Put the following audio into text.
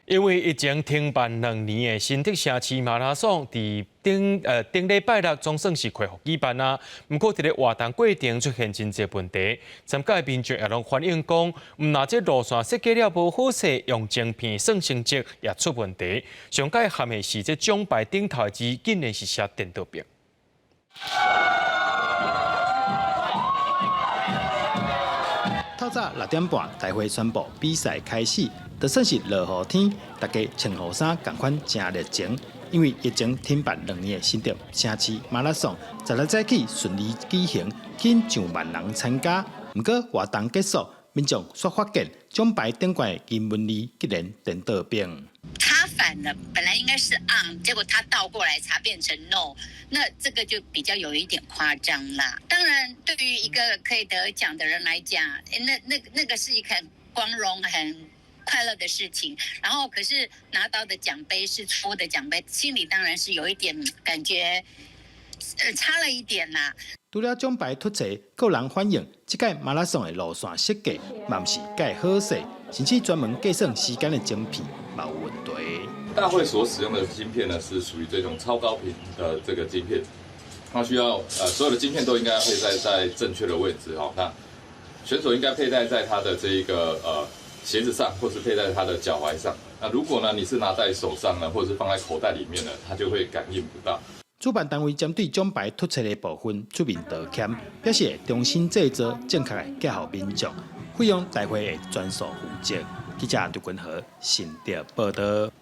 因為疫情停辦2年的新竹城市馬拉松，佇頂頂禮拜六總算是恢復舉辦啊。毋過佇咧活動過程出現真濟問題，參加的民眾也攏反映講，毋但這路線設計了無好勢，用晶片算成績也出問題。上蓋譀的是，這獎牌頂頭的字竟然是寫顛倒爿。透早6點半，大會宣布比賽開始，就算是落雨天，大家穿雨衫仝款誠熱情。因為疫情停辦兩年的新竹城市馬拉松，十日早起順利舉行，吸引上萬人參加。毋過活動結束，民眾煞發現獎牌頂懸的英文字竟然顛倒爿。他反了，本來應該是 on，結果他倒過來才變成 no，那這個就比較有一點誇張啦。當然，對於一個可以得獎的人來講，那個是一個很光榮、很快樂的事情。然後，可是拿到的獎杯是錯的獎杯，心裡當然是有一點感覺，差了一點啦。除了獎牌出錯，閣有人反映，這屆馬拉松的路線設計嘛毋是蓋好勢，甚至專門計算時間的晶片嘛有問題。大會所使用的晶片呢，是屬於這種超高頻的這個晶片，它需要所有的晶片都應該佩戴在正確的位置哦。那選手應該佩戴在他的這一個鞋子上，或是佩戴在他的腳踝上。那如果呢你是拿在手上呢，或者是放在口袋裡面呢，它就會感應不到。主辦單位針對獎牌出錯的部分出面道歉，表示會重新製作正確的寄予民眾，費用大會會全數負責。記者劉君和新竹報導。